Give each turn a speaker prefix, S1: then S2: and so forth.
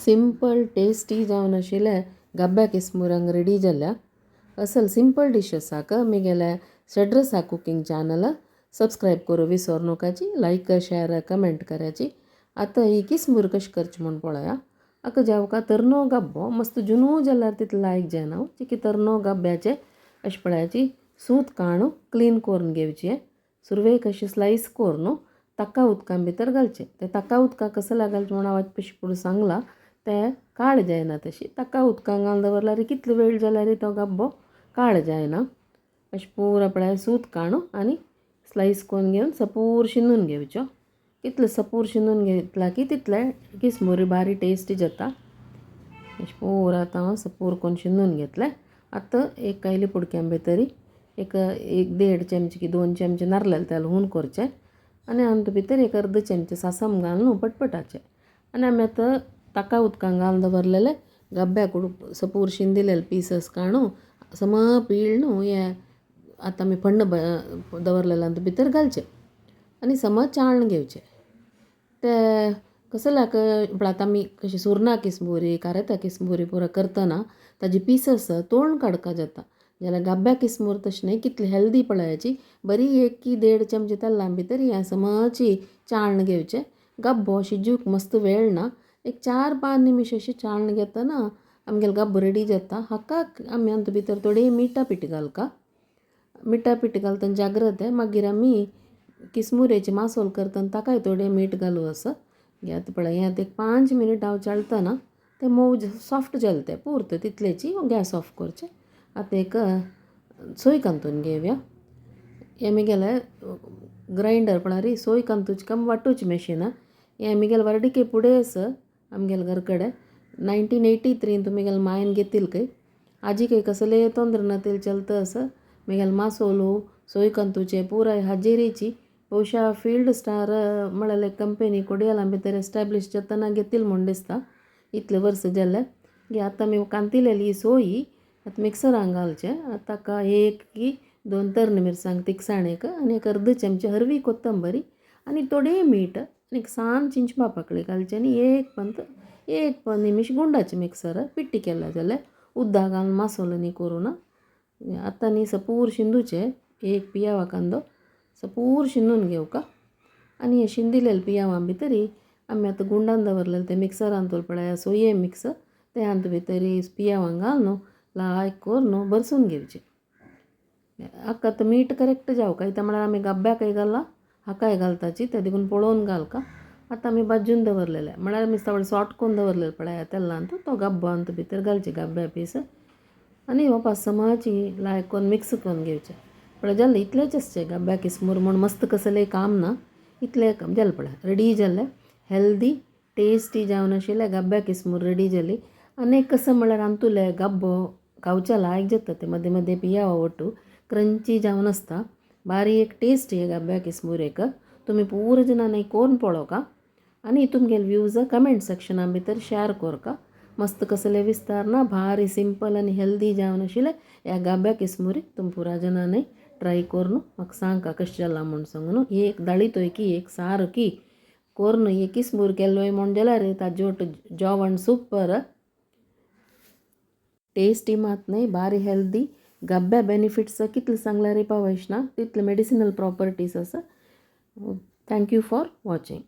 S1: Simple tasty जावन आशिल्लें गब्ब्या किस्मूर हांगा रेडी जाल्या. असल सिंपल डिशसाक म्हगेल्या शेड्रसा कुकींग चॅनल सबस्क्रायब करूं विसर नकाची, लायक शेअर कमेंट कराची. आतां ही किस्मूर कशें करची म्हूण पळया. हाका जावका तरनो गब्बो मस्त जुनू जाल्यार तितलो लायक जायना चिकी तरनो गब्ब्याचें अशें पळयाची सूत काणू क्लीन करून घेवचें. सुरवेक अशें स्लायस करून ताका उदकां भितर घालचें. तें ताका उदकां कसो घालचें म्हूण हांव पयशे फुडें सांगलां. तें काळ जायना तशी ताका उदकां घालून दवरल्यार कितलो वेळ जाल्यार तो गब्बो काळ जायना. अशें पुरो पळय सूत काडून आनी स्लायस करून घेवन सपूर शिनून घेवच्यो. कितले सपूर शिनून घेतला की तितले किस्मुरी बारी टेस्टी जाता. अशें पुरो आतां हांव सपूर करून शिनून घेतलें. आतां एक कायली पुडक्या भितरी एक एक देड चमचे की 2 चमचे नारलेलें तेल हून करचें आनी हातूंत भितर एक अर्द चमचे सासम घालून पटपटाचें. आनी आमी आतां ताका उदकां घालून दवरलेलें गब्ब्या कुडको सपूर शिंदिलेले पिसस काडून सम पिळून हें आतां आमी फण्ण दवरलेलें हातूंत भितर घालचें आनी समज चाळण घेवचें. ते कसल्याक म्हळ्यार आतां आमी कशी सुरना किसमुरी कारात्या किसमुरी पुरो करतना ताजे पिसस तोण काडका जाता, जाल्यार गाब्ब्या किसमूर तशें न्हय कितली हेल्दी पळयाची बरी एक की देड चमचे तेल्ला भितर हें समची चाळण घेवचें. गब्बो शिजूंक मस्त वेळ ना, एक 4-5 निमिश अशें चाळण घेतना आमगेलो गब्बो रेडी जाता. हाका आमी हातूंत भितर थोडी मिठा पीठ घालका. मिठा पीठ घालतना जाग्रत मागीर आमी किसमुरेचे मासोल करतना ताकाय थोडें मीठ घालूं आसा. आतां पळय हें आतां एक 5 मिनट हांव चाळतना तें मोव सॉफ्ट जालें तें पुरता तितलेची गॅस ऑफ करचें. आतां एक सोय कांतून घेवया. हें म्हगेलें ग्रायंडर म्हळ्यार सोय कांतूची कम वांटूची मॅशिना. हें म्हगेलें व्हरडिके पुडें आसा आमगेले घर कडेन 1983 म्हगेले मायन घेतिल्लें खंय. आजी खंय कसलें तोंद्र ना तेल चलता आसा. म्हगेलें मासोलो सोय कांतूचे पुराय हाजेरीची बहुशा फिल्ड स्टार म्हळ्यार कंपनी कोडियाला भितर एस्टेब्लीश जातना घेतिल्लें म्हूण दिसता. इतले वर्स जाले. आतां आमी कांतिलेली सोय आतां मिक्सरान घालचें. आतां ताका एक की 2 तरणी मिरसांग तिकसाणेक आनी एक अर्द चमचे हरवी कोथंबरी आनी थोडें मीठ आनी एक सान चिंचपा पाकळी घालचें आनी एक पंत एक निमिश गुंडाचें मिक्सर पिट्टी केल्या जाल्यार उदक घालून मासोल न्ही करूं ना. आतां न्ही सपूर शिंदूचें एक पियावा कांदो सपूर शिंदून घेवका आनी हें शिंदिलेले पियावा भितरी आमी आतां गुंडान दवरलेलें तें मिक्सरान पळय सोये मिक्स तें हातूंत भितर पियावां घाल न्हू लायक करून न्हू भरसून घेवचें. हाका आतां मीठ करेक्ट जावका कित्याक म्हळ्यार आमी गब्ब्याकय घालला हाकाय घालताची तें देखून पळोवन घालका. आतां आमी भाजून दवरलेलें म्हळ्यार आमी सवळ सॉट करून दवरलेलें पळय तेलांत तो गब्बो हातूंत भितर घालचे गब्ब्या पीस आनी हो समाची लायक करून मिक्स करून घेवचें. पळय जालें इतलेंच आसचें गब्ब्या किसमूर म्हूण मस्त कसलें काम ना, इतलें जालें पळय रेडी जालें. हेल्दी टेस्टी जावन आशिल्लें गब्ब्या किसमूर रेडी जाली. आनी कसो म्हळ्यार आमतुले गब्बो खावच्या लायक जाता ते मदीं मदीं पियाव ओटू क्रंची जावन आसता बारीक एक टेस्टी गब्ब्या किसमूर एक तुमी पुरो जाणांनी करून पळोवका आनी तुमगेले व्यूज कमेंट सेक्शना भितर शेअर करका. मस्त कसले विस्तार ना भारी सिंपल आनी हेल्दी जावन आशिल्लें ह्या गाब्या किसमुरी तुमी पुरा जाणांनी ट्राय करून म्हाका सांगका कशें जालां म्हूण सांगून. एक दाळीतोय की एक सार की करून एक किसमूर केल्लोय म्हूण जाल्यार ताजे वट जेवण सुपर टेस्टी मात न्हय बारी हेल्दी गब्ब्या बेनिफिट्स कितले सांगल्यार पावयना तितले मेडिसिनल प्रॉपर्टीज आसा. Thank you for watching.